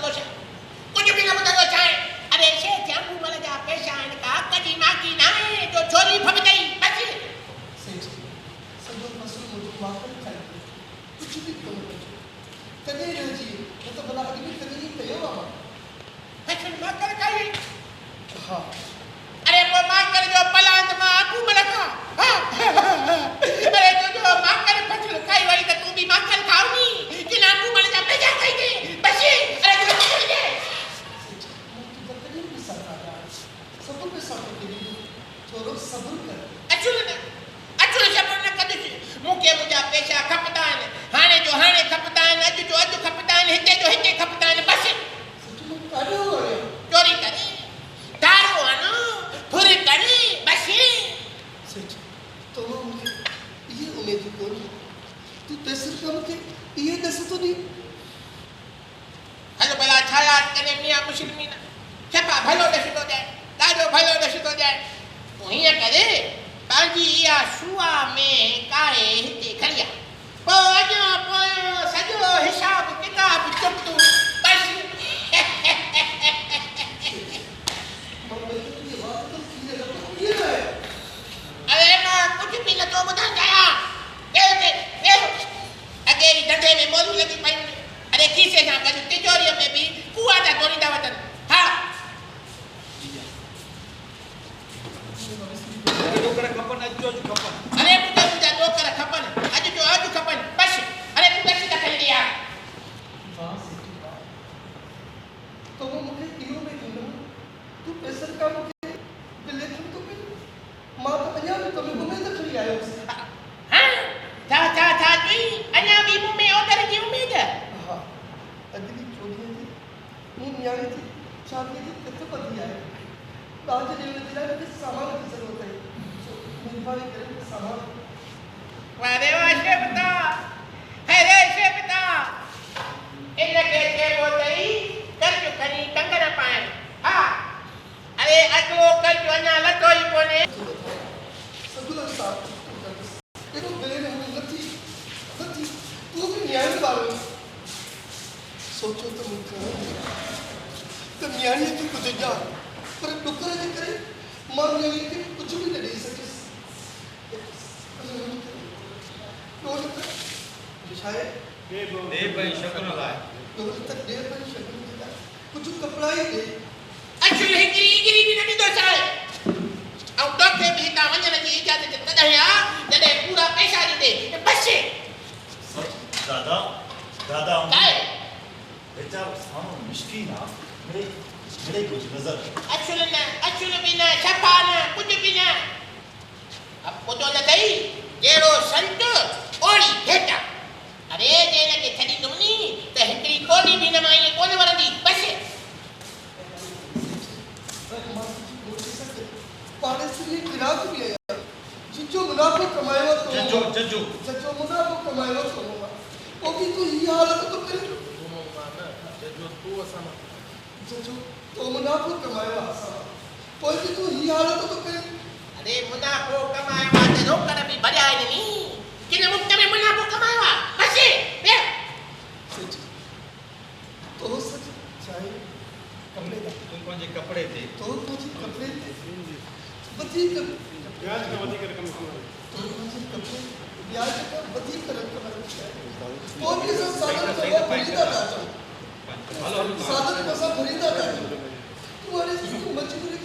ٻڌندو ڪجهه به نه ٻڌندو ڇا آهي؟ اري سيٺ انبومل جا پئسا آهن ڪا ڪجي ماکي ناهي جو ڇولي ڦٻندئي بس. سيٺ سڄو فصل منهنجو ماکڻ کائي ويو، ڪجهه به ڪونه بچيو. ڪڏهن رهجي ويو، نه ته ڀلا اڳ ۾ ڪڏهن ائين ڪيو آ مان؟ فصل ماکڻ کائي وئي؟ ها. اري پوء ماکڻ جو پلاند مان انبومل کان؟ ها. اري تنهنجو ماکڻ فصل کائي وئي ته تون به ماکڻ کاء ني، ڪن انبومل جا پئسا کائيندين بس. اري تون هٿ کڻي ڏي. سيٺ مون تنهنجا ڪڏهن پئسا کاڌا آهن؟ سڀ پئسا توکي ڏيندس، ٿورو صبر ڪر. اصل نه، اصل صبر نه ڪندس. مون کي منهنجا پئسا کپندا آهن، هاڻي جو هاڻي کپندا آهن، اڄ جو اڄ کپندا آهن، هتي جو هتي کپندا آهن، بس. سيٺ مان ڪاڏانهن آڻيان؟ چوري ڪر، دارو هڻ، ڦر ڪر، بس. سيٺ تو مان مون کي اهي اميدون ڪونهن. تون پئسن کان مون کي اهي ڏس ٿو ڏين. هل ڀلا ڇا ياد ڪرين ميان مسلمين، صفا ڀلو ڏس ٿو ڏين، ڏاڍو ڀلو ڏس ٿو ڏين. تون هيئن ڪر، پنهنجي اها سوئا مينهن ڪاهي هتي کڻي آ، پوء اڳيان پويان سڄو حساب ڪتاب چڪتو، بس. مان ٻڌڻ جي وات تان کير لپ ڪيئن نه آيا. اري مان ڪجهه به نٿو ٻڌڻ چاهيان. ويهه اتي، ويهه. اڳي ئي ڌنڌي ۾ موريون لڳيون پيون آهن. اري کيسي سان گڏ تجوريء ۾ به ڪوئا ٿا توڙيندا وتن. ها. مون کي ڏوڪڙ کپن، اڄ جو اڄ کپن. اري مون کي منهنجا ڏوڪڙ کپن، اڄ جو اڄ کپن. بس. اري تون ڏس ته کڻي ڏي يار. واهه سيٺ واهه. تو مون کي اهو به ڏنو. تون پئسن کان مون کي به ليکڻ ٿو پئين. مان ته اڃا به تو ۾ اميد کڻي آيو هوس. ها، ڇا ڇا ڇا چئين؟ اڃا به مون ۾ اوڌر جي اميد؟ ها، اڳلي چوڏهينء تي مون نياڻي جي شاديء جي تٿ ٻڌي آهي. ڏاج ڏيڻ جي لاء مون کي سامان جي ضرورت آهي، سو مهرباني ڪري مون کي سامان. واه ري واه شيبتا! هي ري شيبتا! ان کي چئبو اٿئي قرض کڻي ڪنگڻ پائڻ. ها! اري اڳلو قرض اڃا لٿو ئي ڪونهي. سڄو حساب چڪتو ڪندس. ايڏو بي رحمي نه ٿي، نه ٿي. تون به نياڻين وارو آهين. سوچيو ته مون گهڻو ئي ته نياڻيء کي ڪجهه ڏيان، پر ڏڪر جي ڪري مان نياڻيء کي ڪجهه به نه ڏيئي سگهيس. رحم ڪري ڏوهه ته ڇاهي؟ ڏيب ۽ شگن لاء. ڏوهه ته ڏيب ۽ شگن جي لاء ڪجهه ڪپڙا ئي ڏي. اصل هڪڙي اگري به نه ڏيندوسانء. ۽ توکي به هتان وڃڻ جي اجازت تڏهن آ، جڏهن پورا پئسا ڏيندين. بس! دادا، دادا آئون ڇاهي؟ ويچارو ساڻو مسڪين آ، مڙئي مڙئي ڪجهه نظر. اصل نه، اصل به نه، صفا نه، ڪجهه به نه. اب ٻڌو نه اٿئي، جهڙو سنت، اوهڙي ڀيٽا. اري جي هن کي ڇڏيندم ني ته هڪڙي ڪوڏي به هن مان ائين ڪونه ورندي. بس! پاڙيسريء گراهڪ به آهيان، جن جو منافعو ڪمايو اٿو ججهو، ججهو. ججهو منافعو ڪمايو اٿو مون مان، پوء به تون هيء حالت ٿو ڪرين؟ تون مون مان نه، ججهو تون اسان مان. ججهو تو منافعو ڪمايو آهي اسان مان، پوء به تون هيء حالت ٿو ڪرين؟ اڙي منافعو ڪمايو آ ته روڪڙ به ڀريا آهن ني، ڪن مفت ۾ منافعو ڪمايو آ، بس ويهه. سچ تو سچ چاهي ڪپڙي تان. تون پنهنجي ڪپڙي تي. تو پنهنجي ڪپڙي تي وڌيڪ. وياج کان وڌيڪ رقم رکي. تو پنهنجي ڪپڙي تي وياج کان وڌيڪ رقم رکي آهي. پوء به اسان سالن کان اها ڀريندا ٿا اچون. سالن کان اسان ڀريندا ٿا اچون. تون هاڻي تنهنجي مجبوري.